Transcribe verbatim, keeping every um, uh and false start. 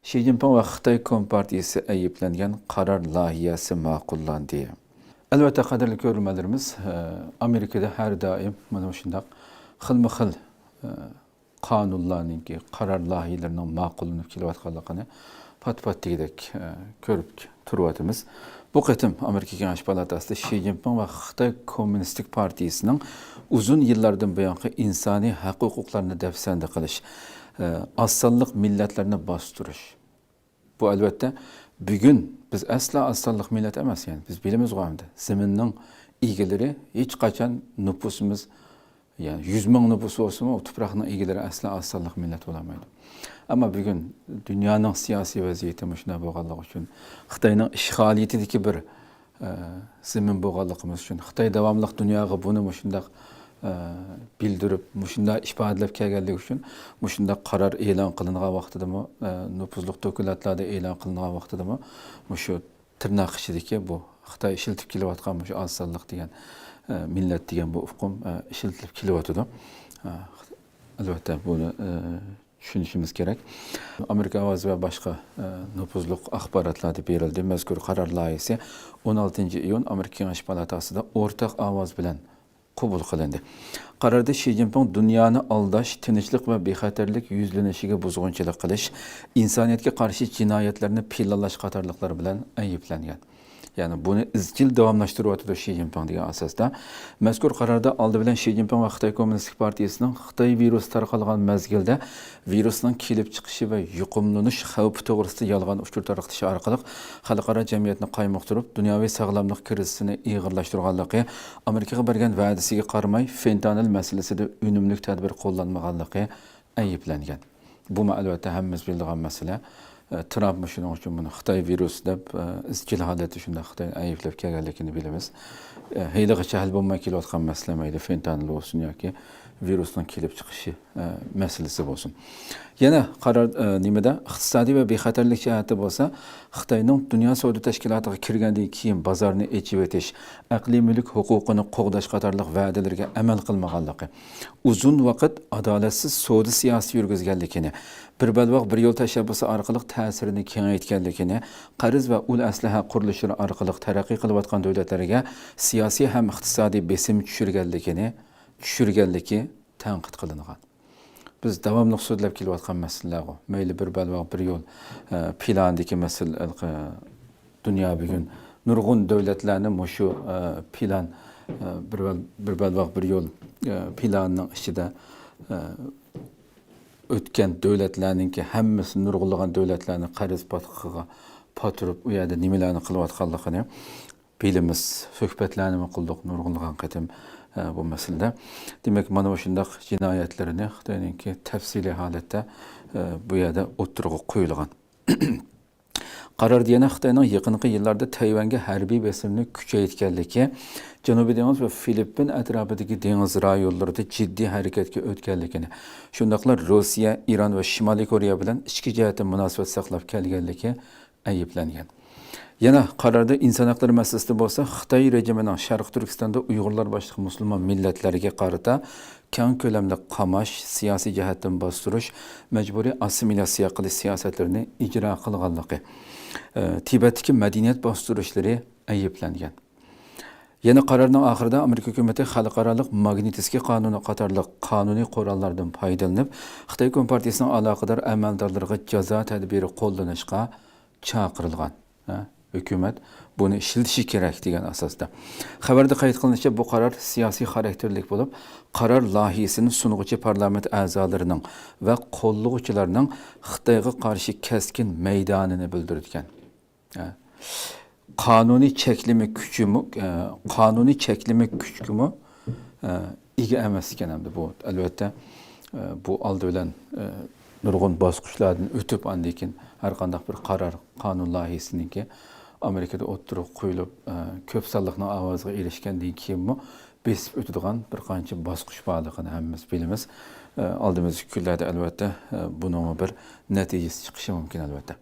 شى جىنپىڭ ۋە خىتاي كومپارتىيىسى ئەيىبلەنگەن قارار لايىھەسى ماقۇللاندى. ئەلۋەتتە، قەدىرلىك كۆرۈرمەنلىرىمىز، ئە، ئامېرىكىدا ھەر دائىم مانا مۇشۇنداق خىلمۇ خىل، ئە، قانۇنلارنىڭكى، قارار لايىھىلىرىنىڭ ماقۇللىنىپ كېلىۋاتقانلىقىنى پات-پات دېگۈدەك، ئە، كۆرۈپ تۇرۇۋاتىمىز. بۇ قېتىم ئامېرىكا كېڭەش پالاتاسىدا شى جىنپىڭ ۋە خىتاي كوممۇنىستىك پارتىيىسىنىڭ ئۇزۇن يىللاردىن بۇيانقى ئىنسانىي ھەق-ھوقۇقلارنى دەپسەندە قىلىش، ئە، ئاز سانلىق مىللەتلەرنى باستۇرۇش. بۇ، ئەلۋەتتە، بۈگۈن بىز ئەسلا ئاز سانلىق مىللەت ئەمەس، يەنى بىز بىلىمىزغۇ ئەمدى. زېمىننىڭ ئىگىلىرى ھېچقاچان نوپۇسىمىز، يەنى يۈز مىڭ نوپۇس بولسىمۇ، تۇپراقنىڭ ئىگىلىرى ئەسلا ئاز سانلىق مىللەت بولالمايدۇ. ئەمما بۈگۈن دۇنيانىڭ سىياسىي ۋەزىيىتى مۇشۇنداق بولغانلىقى ئۈچۈن، خىتاينىڭ ئىشغالىيىتىدىكى بىر، ئە، زېمىن بولغانلىقىمىز ئۈچۈن، خىتاي داۋاملىق دۇنياغا بۇنى مۇشۇنداق، ئە، بىلدۈرۈپ، مۇشۇنداق ئىپادىلەپ كەلگەنلىكى ئۈچۈن، مۇشۇنداق قارار ئېلان قىلىنغان ۋاقتىدىمۇ، ئە، نوپۇزلۇق دوكلاتلاردا ئېلان قىلىنغان ۋاقتىدىمۇ مۇشۇ تىرناق ئىچىدىكى بۇ خىتاي ئىشلىتىپ كېلىۋاتقان مۇشۇ ئاز سانلىق دېگەن، ئە، مىللەت دېگەن بۇ ئۇقۇم، ئە، ئىشلىتىلىپ كېلىۋاتىدۇ. ئە، ئەلۋەتتە، بۇنى، ئە، چۈشىنىشىمىز كېرەك. ئامېرىكا ئاۋازى ۋە باشقا، ئە، نوپۇزلۇق ئاخباراتلاردا بېرىلدى. مەزكۇر قارار لايىھىسى ئون ئالتىنچى ئىيۇن ئامېرىكا كېڭەش پالاتاسىدا ئورتاق ئاۋاز بىلەن قوبۇل قىلىندى. قاراردا شى جىنپىڭ دۇنيانى ئالداش، تىنچلىق ۋە بىخەتەرلىك يۈزلىنىشىگە بۇزغۇنچىلىق قىلىش، ئىنسانىيەتكە قارشى جىنايەتلەرنى پىلانلاش قاتارلىقلار بىلەن ئەيىبلەنگەن. يەنى بۇنى ئىزچىل داۋاملاشتۇرۇۋاتىدۇ شى جىنپىڭ دېگەن ئاساستا. مەزكۇر قاراردا ئالدى بىلەن شى جىنپىڭ ۋە خىتاي كوممۇنىستىك پارتىيىسىنىڭ خىتاي ۋىرۇسى تارقالغان مەزگىلدە ۋىرۇسنىڭ كېلىپ چىقىشى ۋە يۇقۇملىنىش خەۋپى توغرىسىدا يالغان ئۇچۇر تارقىتىش ئارقىلىق خەلقئارا جەمئىيەتنى قايمۇقتۇرۇپ، دۇنياۋى ساغلاملىق كىرىزىسىنى ئېغىرلاشتۇرغانلىقى، ئامېرىكىغا بەرگەن ۋەدىسىگە قارىماي، فېنتانىل مەسىلىسىدە ئۈنۈملۈك تەدبىر قوللانمىغانلىقى ئەيىبلەنگەن. بۇمۇ، ئەلۋەتتە، ھەممىمىز بىلىدىغان مەسىلە. ئە، ترامپمۇ شۇنىڭ ئۈچۈن بۇنى خىتاي ۋىرۇسى دەپ، ئە، ئىزچىل ھالەتتە شۇنداق خىتاينى ئەيىبلەپ كەلگەنلىكىنى بىلىمىز. ئە، ھېلىغىچە ھەل بولماي كېلىۋاتقان مەسىلە، مەيلى فېنتانىل بولسۇن ياكى ۋىرۇسنىڭ كېلىپ چىقىشى، ئە، مەسىلىسى بولسۇن. يەنە قارار، ئە، نېمىدە؟ ئىقتىسادىي ۋە بىخەتەرلىك جەھەتتە بولسا، خىتاينىڭ دۇنيا سودا تەشكىلاتىغا كىرگەندىن كېيىن بازارنى ئېچىۋېتىش، ئەقلىي مۈلۈك ھوقۇقىنى قوغداش قاتارلىق ۋەدىلىرىگە ئەمەل قىلمىغانلىقى، ئۇزۇن ۋاقىت ئادالەتسىز سودا سىياسىتى يۈرگۈزگەنلىكىنى، بىر بەلباغ، بىر يول تەشەببۇسى ئارقىلىق تەسىرىنى كېڭەيتكەنلىكىنى، قەرز ۋە ئۇل ئەسلىھە قۇرۇلۇشلىرى ئارقىلىق تەرەققىي قىلىۋاتقان دۆلەتلەرگە سىياسىي ھەم ئىقتىسادىي بېسىم چۈشۈرگەنلىكىنى، چۈشۈرگەنلىكى تەنقىد قىلىنغان. بىز داۋاملىق سۆزلەپ كېلىۋاتقان مەسىلىلەرغۇ. مەيلى بىر بەلباغ، بىر يول، ئە، پىلانىدىكى مەسىلە، ھېلىقى دۇنيا بۈگۈن نۇرغۇن دۆلەتلەرنى مۇشۇ، ئە، پىلان، ئە، بىر بەل-، بىر بەلباغ، بىر يول، ئە، پىلانىنىڭ ئىچىدە، ئە، ئۆتكەن دۆلەتلەرنىڭكى ھەممىسى، نۇرغۇنلىغان دۆلەتلەرنى قەرز پاتقىقىغا پاتۇرۇپ، ئۇ يەردە نېمىلەرنى قىلىۋاتقانلىقىنى بىلىمىز، سۆھبەتلەرنىمۇ قىلدۇق نۇرغۇنلىغان قېتىم، ئە، بۇ مەسىلىدە. دېمەك، مانا مۇشۇنداق جىنايەتلىرىنى خىتاينىڭكى تەپسىلىي ھالەتتە، ئە، بۇ يەردە ئوتتۇرىغا قويۇلغان. قاراردا يەنە خىتاينىڭ يېقىنقى يىللاردا تەيۋەنگە ھەربىي بېسىمنى كۈچەيتكەنلىكى، جەنۇبىي دېڭىز ۋە فىلىپپىن ئەتراپىدىكى دېڭىز رايونلىرىدا جىددىي ھەرىكەتكە ئۆتكەنلىكىنى، شۇنداقلا روسىيە، ئىران ۋە شىمالىي كورېيە بىلەن ئىچكى جەھەتتىن مۇناسىۋەت ساقلاپ كەلگەنلىكى ئەيىبلەنگەن. يەنە قاراردا ئىنسان ھەقلىرى مەسىلىسىدە بولسا، خىتاي رېجىمىنىڭ شەرقىي تۈركىستاندا ئۇيغۇرلار باشلىق مۇسۇلمان مىللەتلەرگە قارىتا كەڭ كۆلەمدە قاماش، سىياسىي جەھەتتىن باستۇرۇش، مەجبۇرىي ئاسسىمىلياتسىيە قىلىش سىياسەتلىرىنى ئىجرا قىلغانلىقى، ئە، تىبەتتىكى مەدەنىيەت باستۇرۇشلىرى ئەيىبلەنگەن. يەنە قارارنىڭ ئاخىرىدا ئامېرىكا ھۆكۈمىتى خەلقئارالىق ماگنىتسكىي قانۇنى قاتارلىق قانۇنىي قوراللاردىن پايدىلىنىپ، خىتاي كومپارتىيىسىنىڭ ئالاقىدار ئەمەلدارلىرىغا جازا تەدبىرى قوللىنىشقا چاقىرىلغان. ھە، ھۆكۈمەت بۇنى ئىشلىتىشى كېرەك دېگەن ئاساستا. خەۋەردە قەيت قىلىنىشىچە، بۇ قارار سىياسىي خاراكتېرلىك بولۇپ، قارار لايىھىسىنى سۇنغۇچى پارلامېنت ئەزالىرىنىڭ ۋە قوللىغۇچىلارنىڭ خىتايغا قارشى كەسكىن مەيدانىنى بىلدۈرىدىكەن. ھە. قانۇنىي چەكلىمە كۈچىمۇ، ئە، قانۇنىي چەكلىمە كۈچكىمۇ، ئە، ئىگە ئەمەس ئىكەن. ئەمدى بۇ، ئەلۋەتتە، ئە، بۇ ئالدى بىلەن، ئە، نۇرغۇن باسقۇچلاردىن ئۆتۈپ، ئاندىن كېيىن ھەر قانداق بىر قارار، قانۇن لايىھىسىنىڭكى ئامېرىكىدا ئوتتۇرىغا قويۇلۇپ، ئە، كۆپ سانلىقنىڭ ئاۋازىغا ئېرىشكەندىن كېيىنمۇ بېسىپ ئۆتىدىغان بىر قانچە باسقۇچ بارلىقىنى ھەممىمىز بىلىمىز. ئە، ئالدىمىزدىكى كۈنلەردە، ئەلۋەتتە، ئە، بۇنىڭمۇ بىر نەتىجىسى چىقىشى مۇمكىن، ئەلۋەتتە.